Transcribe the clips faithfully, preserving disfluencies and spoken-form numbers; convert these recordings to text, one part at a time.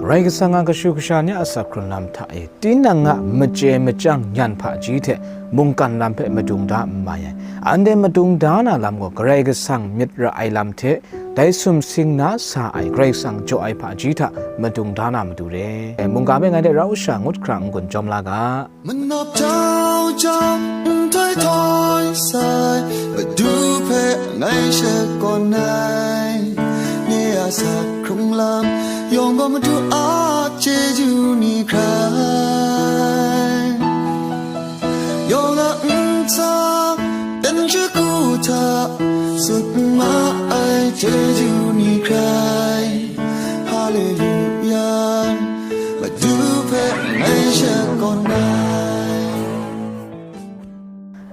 Karai Kasang a kashu kasha ni a asak hkrun lam hta e, tinang a machye machyang nyan hpaji hte mungkan lam hpe madung da n mai ai. Anhte madung da na lam gaw, Karai Kasang myit ra ai lam hte, dai sumsing na sa ai Karai Kasang jaw ai hpaji hta madung da na matu re. Mungga hpe ngai de rau sha ngut hkra n-gun jawm la ga. Manawp jau jau, nhtoi htoi sai, Madu hpe ngai shakawn ai. Nye a asak hkrung lam yawng gaw Madu a chyeju ni hkrai. Yawng a ntsa, dan shagu hta, tsun ma ai chyeju ni hkrai. Haleluya, Madu hpe ngai shakawn ai.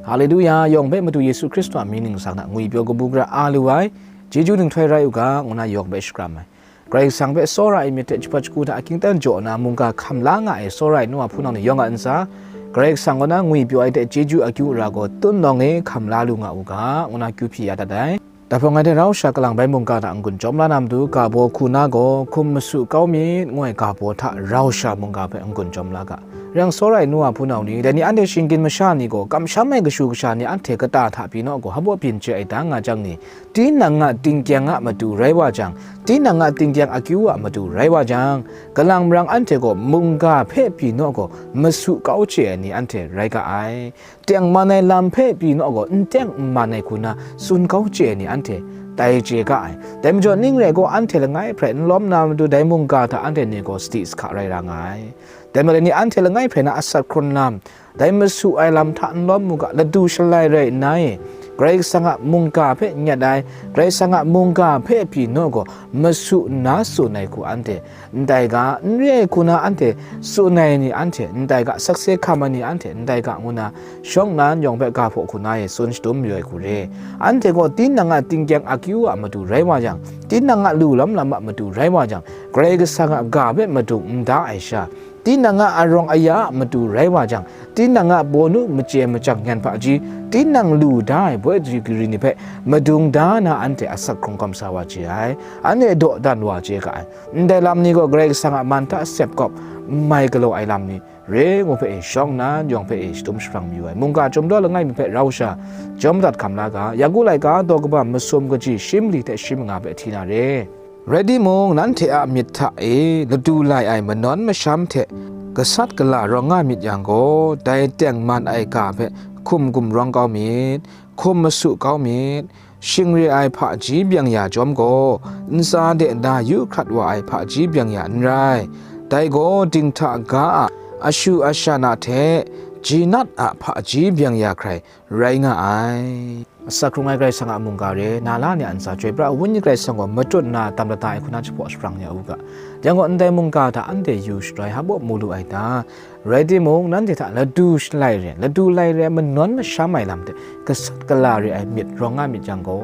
Haleluya, yawng hpe Madu Yesu Hkristu a mying ningsang hta ngwipyaw kabu gara a lu ai, chyeju nhtoi rai u ga, ngu na yawng hpe shakram ai. Karai Kasang hpe tsawra ai myit hte jahpat jahku hta ahkying aten jaw nna mungga hkam la nga ai tsawra ai nu a hpunau ni yawng a ntsa, Karai Kasang kaw na ngwipyaw ai hte chyeju akyu ara gaw tun nawng e hkam la lu nga u ga, ngu na kyu hpyi ya dat ai. Dai hpawng ngai hte rau sha kalang bai mungga hta n-gun jawm la na matu, ga baw hku na gaw hkum masu kau myit, ngu ai ga baw hta rau sha mungga hpe n-gun jawm la ga. Rai yang, tsawra ai nu a hpunau ni, dai ni anhte shinggyim masha ni gaw, kamsham ai kashu kasha ni anhte kata hta pyi naw gaw, hpaw byin chye ai da nga jang ni, tinang a tingkyang a matu rai wa jang, tinang a tingkyang akyu a matu rai wa jang, kalang marang anhte gaw mungga hpe pyi naw gaw, masu kau chye ai ni anhte rai ga ai. Tengman ai lam hpe pyi naw gaw, n teng n man ai hku na tsun kau chye ai ni anhte tai chye ga ai. Dai majaw, ning re ai gaw, anhte langai hpe n lawm na matu, dai mungga hta anhte ni gaw sadi sahka rai ra nga ai. Dai majaw, dai ni anhte langai hpe na asak hkrun lam, dai masu ai lam hta n lawm mu ga, ladu shalai rai nna e, Karai Kasang a mungga hpe nyet ai, Karai Kasang a mungga hpe pyi naw gaw, masu nna tsun ai hku anhte ndai ga, n re ai hku na anhte tsun ai ni anhte ndai ga, sakse hkam ai ni anhte ndai ga, ngu na shawng nnan yawng hpe ga hpaw hku na e tsun shadum mayu ai hku re. Anhte gaw tinang a tingkyang akyu a matu rai wa yang, tinang a lu lam lam a matu rai wa yang, Karai Kasang a ga hpe madung n da ai sha, tinang a arawng aya a matu rai wa jang, tinang a bawnu machye machyang nyan hpaji, tinang lu da ai boi gari ni hpe madung da na anhte asak hkrung kamsa wa chye ai, anhte dawdan wa chye ga ai. Ndai lam ni gaw Karai Kasang a man hta sep kawp n mai galaw ai lam ni re, ngu hpe e shawng nnan yawng hpe e shadum shaprang mayu ai. Mungga chyum daw langai mi hpe rau sha jawm dat hkam la ga, Yaku laika daw kaba masum kaji shi mali hte shi manga hpe hti na re. Rai timung, nanhte a myit hta e ladu lai ai manawn masham hte gasat gala rawng nga myit yang gaw, dai tengman ai ga hpe hkum gumrawng kau myit, hkum masu kau myit. Shing re ai hpaji byeng ya jawm gaw, ntsa de na yu hkrat wa ai hpaji byeng ya n rai. Dai gaw dinghta ga a ashu ashan a hte jinat a hpaji byeng ya hkrai rai nga ai. Asak hkrung ai Karai Kasang a mungga re, na la ni a ntsa, chyoi pra ai Wenyi Karai Kasang gaw matut nna tam lata ai hku na jahpaw shaprang ya u ga. Yang gaw, ndai mungga hta anhte yu shaloi hpaw mu lu ai ta? Rai timung, nanhte hta ladu shalai re, ladu lai re ai manawn masham ai lam hte gasat gala re ai myit rawng nga myit yang gaw,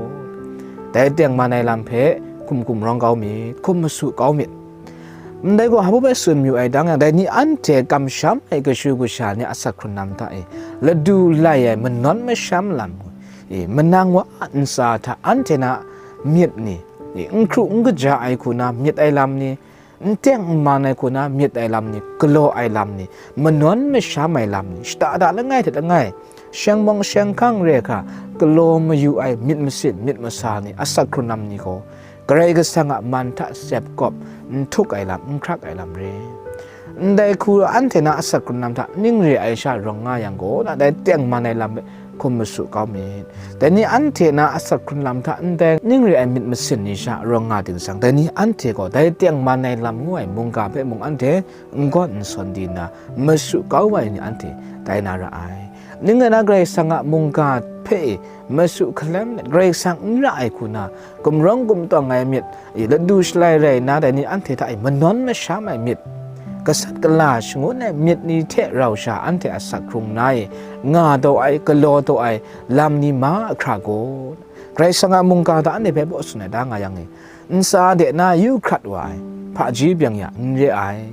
dai tengman ai lam hpe hkum gumrawng kau myit, hkum masu kau myit. Ndai gaw hpaw hpe tsun mayu ai dang yang, dai ni anhte kamsham ai kashu kasha ni a asak hkrun lam hta e, ladu lai ai manawn masham lam e, manang wa a ntsa hta anhte na myit ni, e, n hkru n kaja ai hku na myit ai lam ni, n teng n man ai hku na myit ai lam ni, galaw ai lam ni, manawn masham ai lam ni, shata da langai hte langai, sheng mawng sheng hkang re hkra, galaw mayu ai myit masin myit masa ni, a asak hkrun lam ni gaw, Karai Kasang a man hta sep kawp n htuk ai lam, n hkrak ai lam re. Ndai hku anhte na a asak hkrun lam hta ning re ai sha rawng nga yang gaw, na dai tengman ai lam hpe hkum masu kau myit. Dai ni anhte na a asak hkrun lam hta ndai ning re ai myit masin ni sha rawng nga ting sang, dai ni anhte gaw dai tengman ai lam ngu ai mungga hpe mung anhte n gawn n sawn di nna, masu kau ai ni anhte tai na ra ai. Ning rai na, Karai Kasang a mungga hpe e masu hkalem let, Karai Kasang n ra ai hku na, gumrawng gumtawng ai myit, e, ladu shalai rai nna, dai ni anhte hta e manawn masham ai myit, gasat gala shangun ai myit ni hte rau sha anhte a asak hkrung na e nga taw ai, galaw taw ai lam ni mahkra gaw, Karai Kasang a mungga hta anhte hpe baw tsun ai da nga yang e, ntsa de na yu hkrat wa ai hpaji byeng ya n re ai.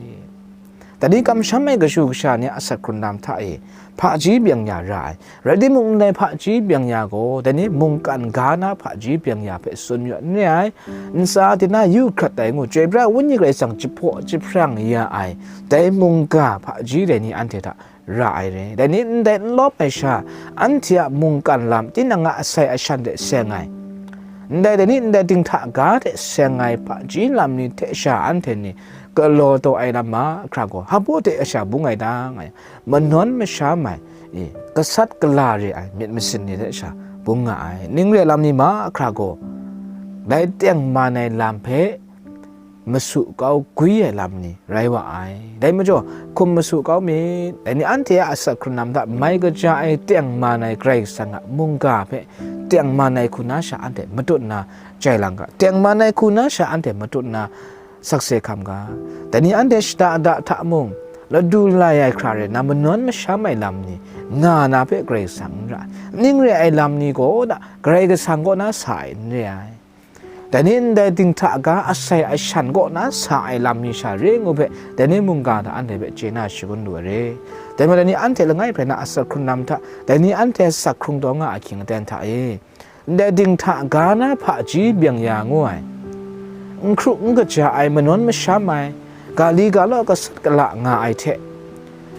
Dai ni kamsham ai kashu kasha ni a asak hkrun lam hta e hpaji byeng ya ra ai. Rai timung, ndai hpaji byeng ya gaw, dai ni mungkan ga na hpaji byeng ya hpe tsun yu ai n re ai. Ntsa tina yu hkrat ai ngu, Chyoi pra ai Wenyi Karai Kasang jahpaw jahprang ya ai, dai mungga hpaji dai ni anhte hta ra ai re. Dai ni ndai n lawp ai sha, anhte a mungkan lam tinang a asai ashan hte seng ai, ndai dai ni ndai dinghta ga hte seng ai hpaji lam ni hte sha anhte ni galaw taw ai lam mahkra gaw, hpa hte sha bung ai dang, ai, manawn masham ai, e, gasat gala re ai myit masin ni hte sha bung nga ai. Ning re ai lam ni mahkra gaw, dai tengman ai lam hpe masu kau gwi ai lam ni rai wa ai. Dai majaw, hkum masu kau myit, dai ni anhte a asak hkrun lam hta mai kaja ai tengman ai Karai Kasang a mungga hpe tengman ai hku na sha anhte matut nna jai lang ga, tengman ai hku na sha anhte matut nna sakse hkam ga. Dai ni anhte shada da hta mung, ladu lai ai hkra rai nna manawn masham ai lam ni nga na hpe Karai Kasang n ra ai. Ning re ai lam ni gaw da, Karai Kasang kaw na sa ai n re ai. Dai ni ndai dinghta ga asai ashan kaw na sa ai lam ni sha re ngu hpe, dai ni mungga hta anhte hpe chye na shangun lu ai re. Dai majaw, dai ni anhte langai hprai na asak hkrun lam hta, dai ni anhte asak hkrung taw nga ahkying aten hta e, ndai dinghta ga na hpaji byeng ya ngu ai, n hkru n kaja ai, manawn masham ai, ga li ga law gasat gala nga ai hte,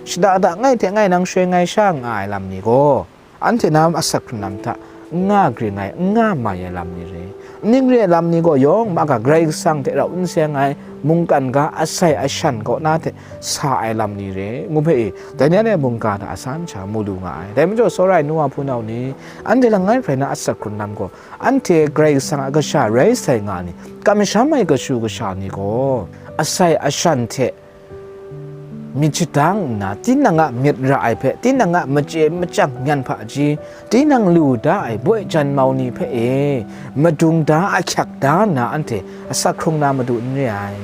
shada da ngai hte ngai nang shoi ngai sha nga ai lam ni gaw, anhte na asak hkrun lam hta n nga gring ai, n nga mai ai lam ni re. Ning re ai lam ni gaw yawng mahkra Karai Kasang hte rau n seng ai, mungkan ga asai ashan kaw na hte sa ai lam ni re, ngu hpe e, dai ni anhte mungga hta a san sha mu lu nga ai. Dai majaw, tsawra ai nu wa hpunau ni, anhte langai hprai na asak hkrun lam gaw, anhte Karai Kasang a kasha rai sai nga ni, kamsham ai kashu kasha ni gaw, asai ashan hte myit shadang nna, tinang a myit ra ai hpe, tinang a machye machyang nyan hpaji, tinang lu da ai boi jan mau ni hpe e, madung da ahkyak da nna, anhte asak hkrung na matu n re ai.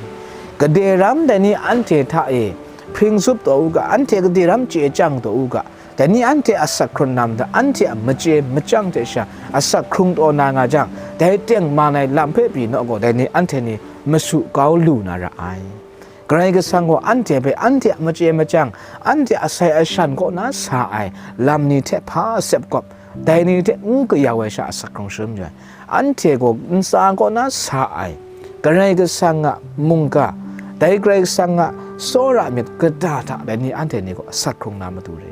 Gade ram dai ni anhte hta e hpring zup taw u ga, anhte gade ram chye chyang taw u ga, dai ni anhte asak hkrun lam hta anhte a machye machyang hte sha asak hkrung taw na nga jang, dai tengman ai lam hpe pyi naw gaw, dai ni anhte ni masu kau lu na ra ai. Karai Kasang gaw anhte hpe anhte a machye machyang, anhte a sai ashan kaw na sa ai lam ni hte hpa sep gawp, dai ni hte n kayau ai sha asak hkrung shangun yu ai. Anhte gaw ntsa kaw na sa ai Karai Kasang a mungga, dai Karai Kasang a tsawra myit kata hta dai ni anhte ni gaw asak hkrung na matu re.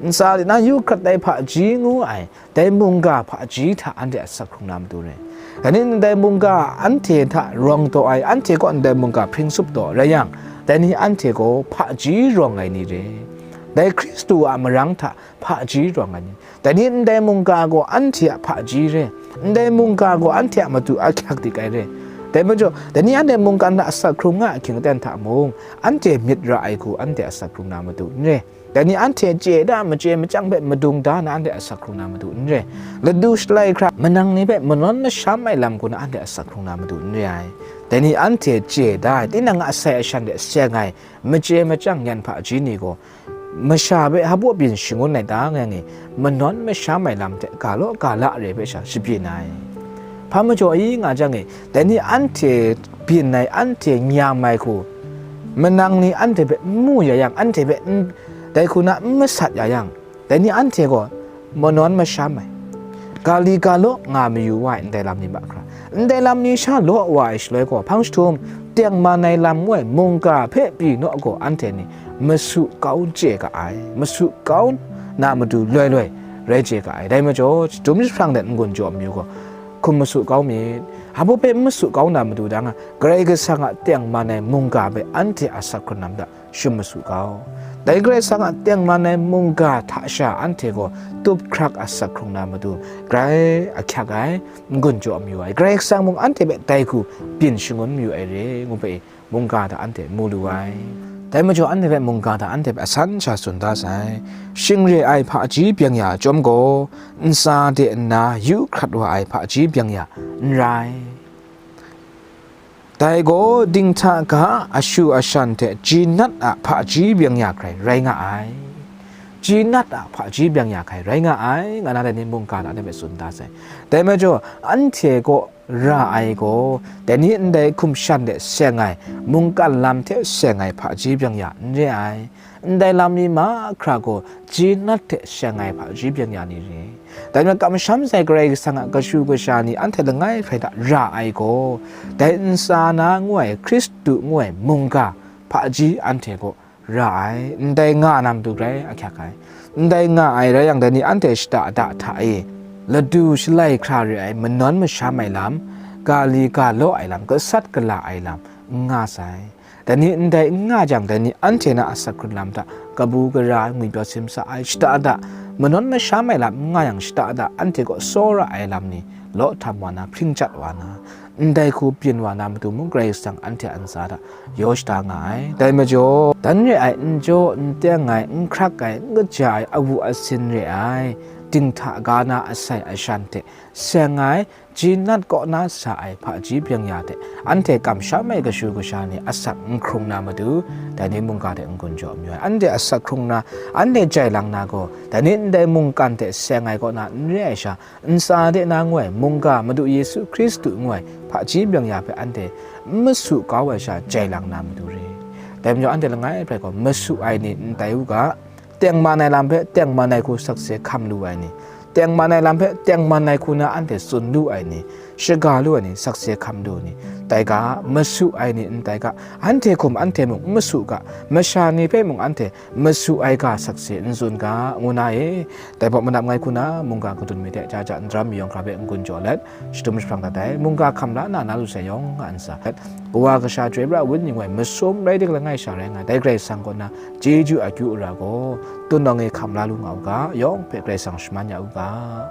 Ntsa de na yu hkrat ai hpaji ngu ai, dai mungga hpaji hta anhte asak hkrung na matu re. Dai ni ndai mungga anhte hta rawng taw ai, anhte kaw ndai mungga hpring zup taw rai yang, dai ni anhte gaw hpaji rawng ai ni re. Dai Hkristu a marang hta hpaji rawng ai ni, dai ni ndai mungga gaw anhte a hpaji re, ndai mungga gaw anhte a matu ahkyak dik ai re. Dai majaw, dai ni anhte mungkan hta asak hkrung nga ahkying aten hta mung, anhte myit ra ai hku anhte asak hkrung na matu n re. Dai ni anhte chye da machye machyang hpe madung da na anhte asak hkrung na matu n re. Ladu shalai hkra manang ni hpe manawn masham ai lam hku na anhte asak hkrung na matu n re ai. Dai ni anhte chye da ai, tinang a asai ashan hte seng ai, machye machyang nyan hpaji ni gaw, masha hpe hpa byin shangun ai ta nga nge, manawn masham ai lam hte ga law ga la re hpe sha shabyin ai. Hpa majaw i nga jang e, dai ni anhte byin ai, anhte nyam ai hku, manang ni anhte hpe n mu ya yang, anhte hpe n, dai hku na n masat ya yang, dai ni anhte gaw manawn masham ai, ga li ga law nga mayu wa ai ndai lam ni mahkra. Ndai lam ni sha law wa ai shaloi gaw, hpang jahtum, tengman ai lam ngu ai mungga hpe pyi naw gaw, anhte ni masu kau chye ga ai, masu kau na matu loi loi rai chye ga ai. Dai majaw, jahtum jahprang let n-gun jaw amyu gaw, hkum masu kau myit. Hpa hpe n masu kau na matu dang a, Karai Kasang a tengman ai mungga hpe anhte a asak hkrun lam hta shum masu kau. Dai Karai Kasang a tengman ai mungga hta sha anhte gaw tup hkrak asak hkrung na matu, grai ahkyak ai, n-gun jaw amyu ai, Karai Kasang mung anhte hpe dai hku byin shangun mayu ai re, ngu hpe mungga hta anhte mu lu ai. Dai majaw anhte hpe mungga hta anhte hpe asan sha tsun da sai. Shing re ai hpaji byeng ya chyawm gaw, ntsa de nna yu hkrat wa ai hpaji byeng ya n rai. Dai gaw dinghta ga ashu ashan hte ji nat a hpaji byeng ya hkrai rai nga ai. Ji nat a hpaji byeng ya hkai rai nga ai, nga na dai ni mungga hta na hpe tsun da sai. Dai majaw, anhte kaw ra ai gaw, dai ni ndai hkum shan de seng ai, mungkan lam hte seng ai hpaji byeng ya n re ai. Ndai lam ni mahkra gaw, ji nat hte seng ai hpaji byeng ya ni re. Dai majaw, kamsham sai Karai Kasang a kashu kasha ni anhte langai hkrai hta ra ai gaw, dai ntsa na ngu ai Hkristu ngu ai mungga hpaji anhte kaw ra ai, ndai nga na matu grai ahkyak ai. Ndai nga ai rai yang, dai ni anhte shada da hta e, ladu shalai hkra re ai, manawn masham ai lam, ga li ga law ai lam, gasat gala ai lam, n nga sai. Dai ni ndai n nga jang, dai ni anhte na asak hkrung lam hta, kabu gara ai, ngwipyaw simsa ai, shada da, manawn masham ai lam n nga yang, shada da, anhte kaw tsawra ai lam ni, law htam wa na, hpring chyat wa na, ndai hku byin wa na matu mung, Karai Kasang anhte a ntsa hta yaw shada nga ai. Dai majaw, dan re ai, n jaw, n teng ai, n hkrak ai, n kaja ai, awu asin re ai, dinghta ga na asai ashan hte seng ai, ji nat kaw na sa ai hpaji byeng ya hte, anhte kamsham ai kashu kasha ni asak n hkrung na matu, dai ni mungga hte n-gun jaw mayu ai. Anhte asak hkrung na, anhte jai lang na gaw, dai ni ndai mungkan hte seng ai kaw na n re ai sha, ntsa de na ngu ai mungga Madu Yesu Hkristu ngu ai hpaji byeng ya hpe anhte n masu kau ai sha jai lang na matu re. Dai majaw, anhte langai hpe gaw masu ai ni n tai u ga, tengman ai lam hpe tengman ai hku sakse hkam lu ai ni, tengman ai lam hpe tengman ai hku na anhte tsun lu ai ni, shaga lu ai ni, sakse hkam lu ni, tai ga, masu ai ni n tai ga, anhte hkum anhte mung n masu ga, masha ni hpe mung anhte masu ai ga sakse n tsun ga, ngu na e. Dai hpawt manap ngai hku na mungga kadun mi hte ja ja n daram mi yawng hkra hpe n-gun jaw let, shadum jahprang dat ai, mungga hkam la na na lu sai yawng nga n sa let, Kawa Kasha Chyoi Pra Wenyi ngu ai masum rai dik langai sha rai nga ai, dai Karai Kasang kaw na chyeju akyu ara gaw, tunawng e hkam la lu nga u ga, yawng hpe Karai Kasang shaman ya u ga.